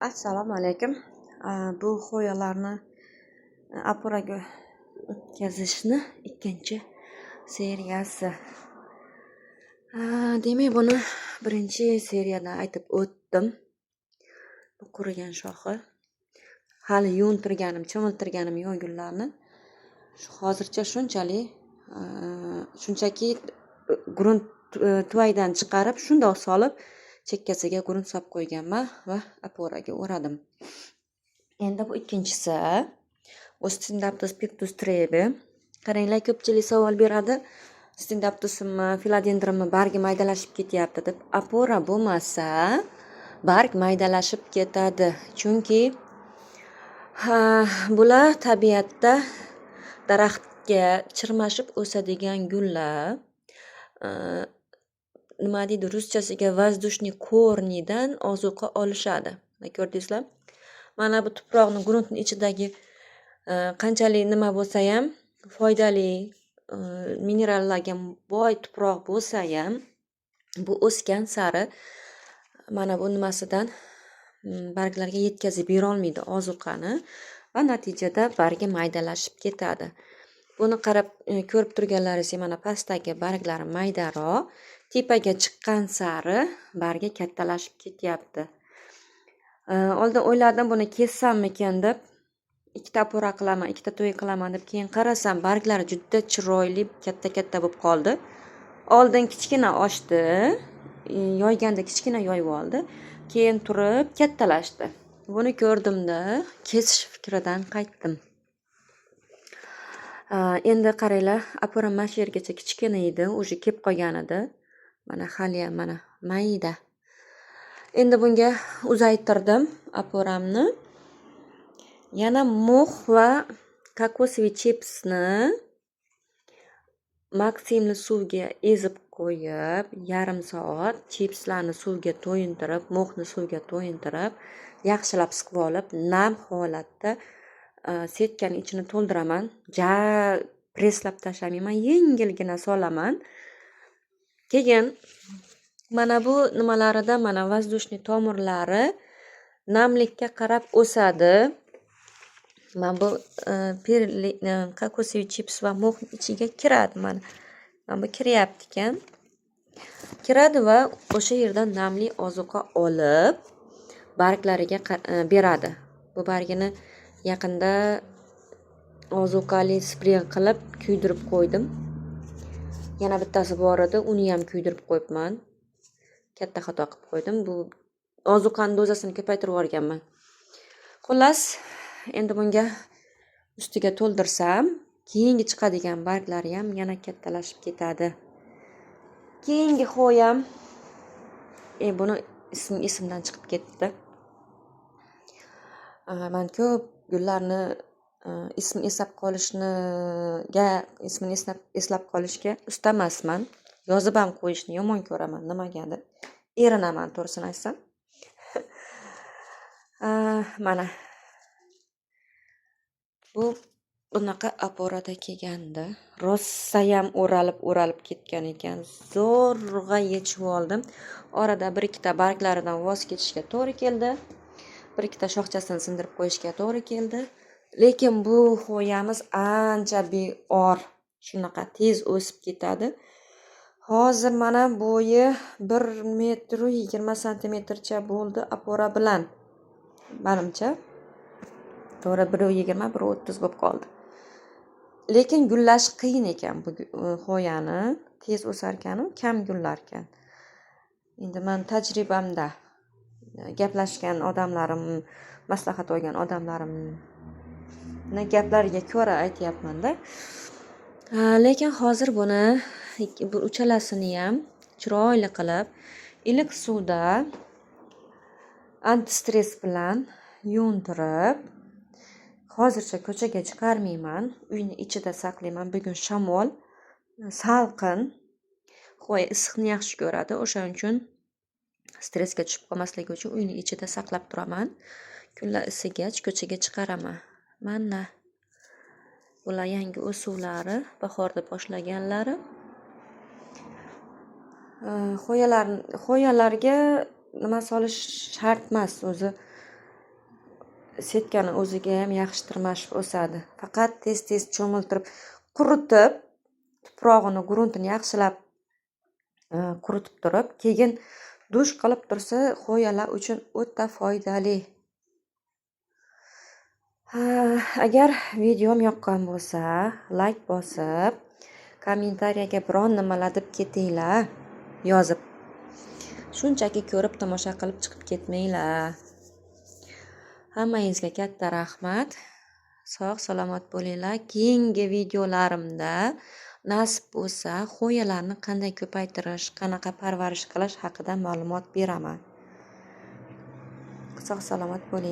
Assalomu alaykum. Bu xoyalarni опора ga o'tkazishni ikkinchi seriyasi. Demak, buni birinchi seriyada aytib o'tdim. Bu qurigan shoxi. Hali yuvintirganim, cho'miltirganim yo'q gullarni. Shu hozircha shunchalik, shunchaki grunt tuvakdan chiqarib, shundoq solib, chekkasiga grunt solib qo'yganman va опора ga o'radim. Endi bu ikkinchisi. Bu Scindapsus pictus Trebi. Qaranglar, ko'pchilik savol beradi. Scindaptusimni, filodendronmi bargi maydalashib ketyapti deb. Опора bo'lmasa, barg maydalashib ketadi. Chunki bular tabiatda daraxtga chirmashib o'sadigan gullar. Nima deydi ruschasiga, воздушный корни dan ozuqa olishadi. Ko'rdingizlar? Mana bu tuproqni, gruntni ichidagi qanchalik nima bo'lsa ham, foydali minerallarga boy tuproq bo'lsa ham, bu o'sgan sari mana bu nimasidan barglarga yetkazib berolmaydi ozuqani va natijada bargi maydalashib ketadi. Buni qarab ko'rib turganlaringizdek, mana pastdagi barglari maydaroq, tepaga chiqqan sari bargi kattalashib ketyapti. Oldin o'yladim, buni kessammikan deb, ikkita опора qilaman, ikkita tuvak qilaman deb, keyin qarasam, barglari juda chiroyli, katta katta bo'lib qoldi. Oldin kichkina ochdi, yoyganda kichkina yoyib oldi, keyin turib kattalashdi. Buni ko'rdimda, kesish fikridan qaytdim. Endi qaranglar, опора mana shu yergacha kichkina edi, уже kelib qolgan edi. Mana haliyam mana mayda. Endi bunga uzaytirdim опора mni. Yana мох va кокосовый chipsni Maksimni suvga ezib qo'yib, yarim soat chipslarni suvga to'yintirib, мох ni suvga to'yintirib, yaxshilab siqib olib, nam holatda setkani ichini to'ldiraman. Ja presslab tashlamayman, yengilgina solaman. Keyin mana bu nimalarida, mana воздушный tomirlari namlikka qarab o'sadi. Mana bu кокосовый chips va мох ichiga kiradi mana. Mana bu kiryapti ekan. Kiradi va o'sha yerdan namli ozuqa olib, barglariga beradi. Bu bargini yaqinda ozuqali sprey qilib kuydirib qo'ydim. Yana bittasi bor edi, uniyam kuydirib qo'yibman. Katta xato qilib qo'ydim. Bu ozuqani dozasini ko'paytirib yuborganman. Xullas, endi bunga ustiga to'ldirsam, keyingi chiqadigan barglari ham yana kattalashib ketadi. Keyingi xoyam, buni ismi esimdan chiqib ketdi. Man ko'p gullarni ismini eslab qolishniga ismini eslab qolishga usta emasman. Yozib ham qo'yishni yomon ko'raman nimagadir. Erinaman, to'g'risini aytsam. Mana. Bu bunaqa опора da kelgandi. Rosayam o'ralib-o'ralib ketgan ekan. Zo'rg'a yechib oldim. Orada bir ikkita barglaridan voz kechishga to'g'ri keldi. Bir ikkita shoxchasini sindirib qo'yishga to'g'ri keldi. Lekin bu xoyamiz ancha beor, shunaqa tez o'sib ketadi. Hozir mana bo'yi 1 metru 20 santimetrcha bo'ldi опора bilan. Manimcha, to'g'ri, 1,20, 1,30 bo'lib qoldi. Lekin gullashi qiyin ekan bu xoyani. Tez o'sarkanu, kam gullarkan. Endi man tajribamda, gaplashgan odamlarim, maslahat olgan odamlarimni gaplariga ko'ra aytyapmanda. Lekin hozir buni bu uchalasiniyam chiroyli qilib iliq suvda antistress bilan yuvintirib, hozircha ko'chaga chiqarmayman, uyni ichida saqlayman. Bugun shamol, salqin. Xoya issiqni yaxshi ko'radi, o'shaning uchun stressga tushib qolmasligi uchun uyni ichida saqlab turaman. Kunlar isigach, ko'chaga chiqaraman. Mana bular yangi o'suvlari, bahorda boshlaganlari. Xoyalarga nima solish shart emas o'zi. Setkani o'ziga ham yaxshi tirmashib o'sadi. Faqat tez-tez cho'miltirib, quritib, tuprog'ini, gruntini yaxshilab quritib turib, keyin dush qilib tursa, xo'yalar uchun o'ta foydali. Agar videom yoqqan bo'lsa, layk bosib, kommentariyaga biron nimalar deb ketinglar yozib. Shunchaki ko'rib, tomosha qilib chiqib ketmanglar. Hammangizga katta rahmat. Sog' salomat bo'linglar. Keyingi videolarimda nasib bo'lsa, xo'yalarni qanday ko'paytirish, qanaqa parvarish qilish haqida ma'lumot beraman. Sog' salomat bo'ling.